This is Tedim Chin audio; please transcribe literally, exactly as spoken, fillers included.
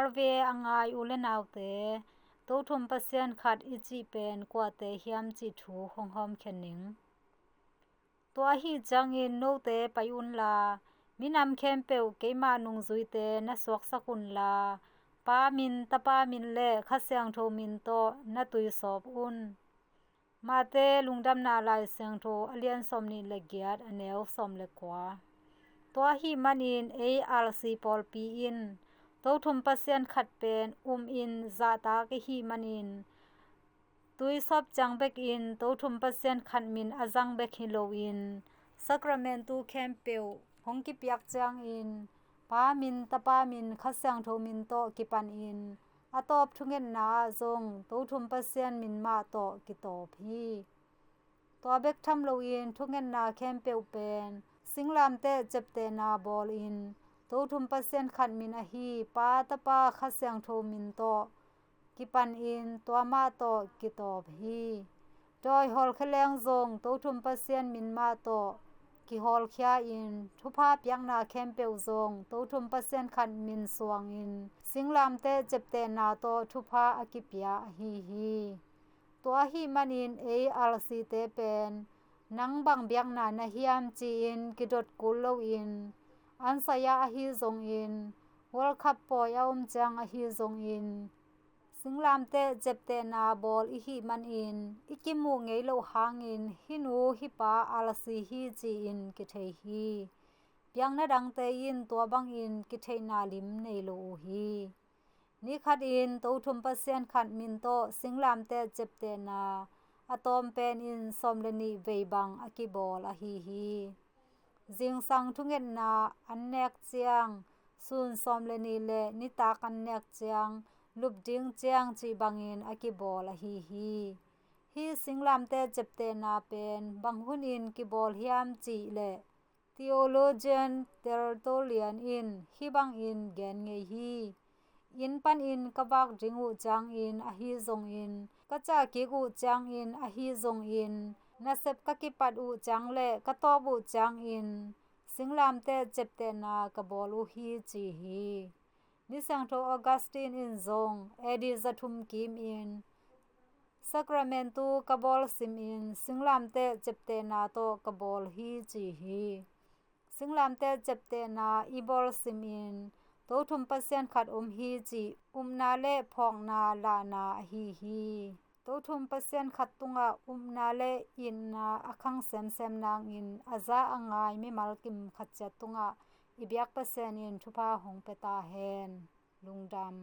R V A a ngai u le naute, Tothum Pasian khat i cih pen kuate hiam cih thu hong hawmkhia ning. Tua ahi ciangin note pai unla, minam khempeuh keima nungzuite na suaksak unla, Pa min, Tapa min le Kha Siangtho min tawh na tuisawp un. Mate Lungdamna Lai Siangtho a lian sawmnih le giat, a neu sawm le kua. Tua ahih manin ei R C pawlpi in Tothum Pasian khat pen um in zahtak i hih manin, tuisawp ciang bekin Tothum Pasian khat min a zang bek hi loin, sakramentu khempeuh hong kipiak ciangin Pa min, Tapa min, Kha Siangtho min tawh kipanin, a tawp thungetna ah zong Tothum Pasian min mah tawh kitawp hi. Tua bek tham loin thungetna khempeuh pen singlamteh ciaptehna bawlin Tothum Pasian khat min ahi Pa, Tapa, Kha Siangtho min tawh kipanin tua mah tawh kitawp hi. Dawi hawlkhia leng zong Tothum Pasian min mah tawh kihawlkhia in, thupha piakna khempeuh zong Tothum Pasian khat min suangin singlamteh ciaptehna tawh thupha a kipia ahi hi. Tua ahih manin ei R C te pen nang bang biakna na hiam ci-in kidot kul loin, ansaya ahi zongin, World Cup pawi a om ciang ahi zongin, singlamteh ciaptehna bawl i hih manin i kimuh ngei loh hangin hih nu hih pa R C hi ci-in kithei hi. Biakna dangte in tua bangin kitheihna lim nei lo uh hi. Ni khatin Tothum Pasian khat min tawh singlamteh ciaptehna a tawm pen in sawm le nih vei bang a kibawl ahi hi. Zingsang thungetna an nek ciang, sun sawm le nih le nitak an nek ciang, lup ding ciang cih bangin a kibawl ahi hi. Hih singlamteh ciaptehna pen bang hunin kibawl hiam cih leh theologian Tertullian in hih bangin gen ngei hi. Inn panin ka vak ding uh ciangin ahi zongin, ka ciah kik uh ciangin ahi zongin, nasep ka kipat uh ciang le ka tawp uh ciangin singlamteh ciaptehna ka bawl uh hi ci hi. Ni Siangtho Augustine in zong A D za thum kimin, sakramentu ka bawl simin singlamteh ciaptehna tawh ka bawl hi ci hi. Singlamteh ciaptehna i bawl simin Tothum Pasian khat om hi cih upna le phawkna lahna ahi hi. Tothum Pasian khat tungah upna le itna a khang semsem nangin a za a ngai mimal kim khat ciat tungah i biak Pasian in thupha hong pia ta hen. Lungdam.